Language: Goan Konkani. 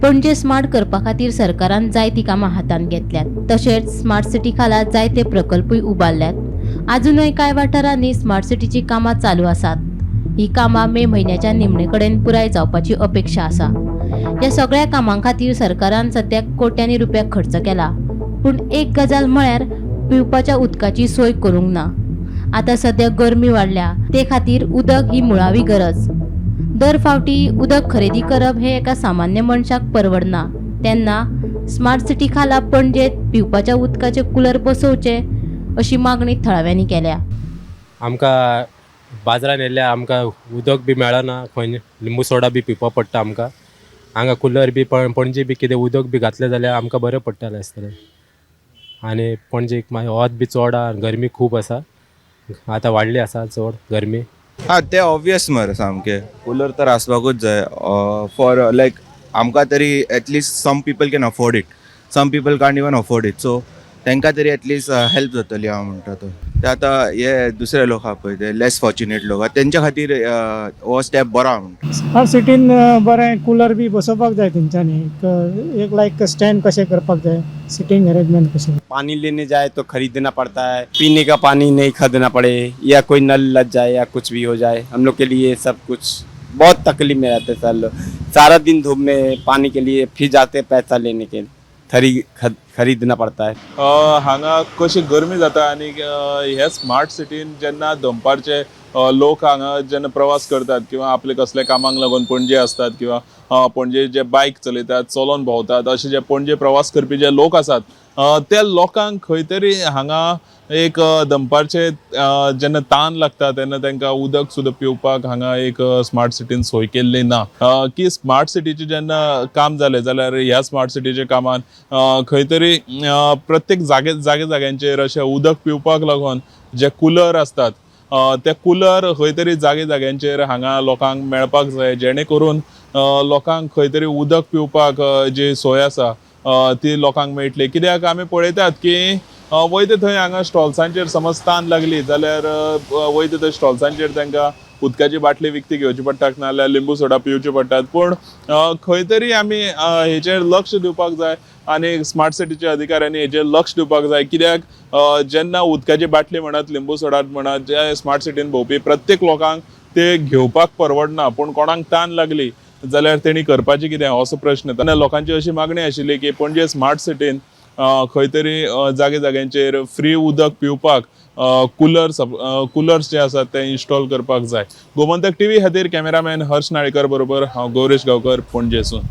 पणजे स्मार्ट करपा खातीर सरकारान जायतीं कामां हातांत घेतल्यात. तशेंच स्मार्ट सिटी खाला जायते प्रकल्पूय उबारल्यात. आजुनूय कांय वाठारांनी स्मार्ट सिटीचीं कामां चालू आसात. ही कामां मे म्हयन्याच्या निमणे कडेन पुराय जावपाची अपेक्षा आसा. ह्या सगळ्या कामां खातीर सरकारान सद्याक कोट्यांनी रुपया खर्च केला, पूण एक गजाल म्हळ्यार पिवपाच्या उदकाची सोय करूंक ना. आतां सद्या गरमी वाडल्या, ते खातीर उदक ही मुळावी गरज. दर फावटी उदक खरेदी करप हें एका सामान्य मनशाक परवडना. तेन्ना स्मार्ट सिटी खाला पणजेत पिवपाच्या उदकाचे कुलर बसोवचे अशी मागणी थळाव्यांनी केल्या. आमकां बाजारान येयल्यार आमकां उदक बी मेळना, खंय लिंबू सोडा बी पिवपा पडटा आमकां. हांगा कुलर बी पणजे बी कितें उदक बी घातलें जाल्यार आमकां बरें पडटलें आसतलें. आनी पणजेक मागीर वत बी चड आहा, गरमी खूब आसा, आतां वाडली आसा चड गरमी. हा, ते ऑब्वियस मरे, सामकें कुलर तर आसपाकूच जाय. फॉर लायक आमकां तरी at least some people can afford it, some people can't even afford it, so तांकां तरी एटलिस्ट हेल्प जातली हांव म्हणटा तो. ते आतां हे दुसरे लोक आहा पळय, ते लेस फॉर्च्युनेट लोक आहा, तेंच्या खातीर हो स्टेप बरो आहा म्हणटा. स्मार्ट सिटीन बरें कुलर बी बसोवपाक जाय तेंच्यांनी. एक एक लायक स्टँड कशें करपाक जाय, सिटींग अरेंजमेंट कशें. पानी लेने जाए तो खरीदना पड़ता है, पीने का पानी नहीं खरीदना पड़े या कोई नल लग जाए या कुछ भी हो जाए, हम लोग के लिए सब कुछ बहुत तकलीफ में रहते हैं सर लोग. सारा दिन धूप में पानी के लिए फिर जाते हैं पैसा लेने के, थरी खरीदना पड़ता है. हांगा कशी गरमी जाता आनी हे स्मार्ट सिटीन जेन्ना दनपारचे लोक हांगा जेन्ना प्रवास करतात किंवा आपले कसल्या कामाक लागून पणजे आसतात किंवा पणजे जे बायक चलयतात, चलोन भोंवतात, अशे जे पणजे प्रवास करपी जे लोक आसात, त्या लोकांक खंय तरी हांगा एक दनपारचे जेन्ना तान लागता तेन्ना तांकां उदक सुद्दां पिवपाक हांगा एक स्मार्ट सिटीन सोय केल्ली ना. की स्मार्ट सिटीचें जेन्ना काम जालें जाल्यार ह्या स्मार्ट सिटीच्या कामान खंय तरी प्रत्येक जागे जागे जाग्यांचेर अशें उदक पिवपाक लागून जे कुलर आसतात, ते कुलर खंय तरी जागे जाग्यांचेर हांगा लोकांक मेळपाक जाय, जेणे करून लोकांक खंय तरी उदक पिवपाक जी सोय आसा ती लोकांक मेळटली. कित्याक आमी पळयतात की वयता थंय हांगा स्टॉल्सांचेर समज तान लागली जाल्यार वयता थंय स्टॉल्सांचेर तांकां उदकाची बाटली विकती घेवची पडटा, नाजाल्यार लिंबू सोडा पिवचे पडटात. पूण खंय तरी आमी हेचेर लक्ष दिवपाक जाय आनी स्मार्ट सिटीच्या अधिकाऱ्यांनी हेचेर लक्ष दिवपाक जाय. कित्याक जेन्ना उदकाची बाटली म्हणात, लिंबू सोडा म्हणात, जे स्मार्ट सिटीन भोंवपी प्रत्येक लोकांक ते घेवपाक परवडना, पूण कोणाक तान लागली जाल्यार तेणी करपाचें कितें असो प्रश्न. तेन्ना लोकांची अशी मागणी आशिल्ली की पणजे स्मार्ट सिटीन खंय तरी जागे जाग्यांचेर फ्री उदक पिवपाक कुलर्स जे आसात ते इन्स्टॉल करपाक जाय. गोमंतक टीव्ही खातीर कॅमेरामॅन हर्ष नाळेकर बरोबर हांव गौरेश गांवकर, पणजेसून.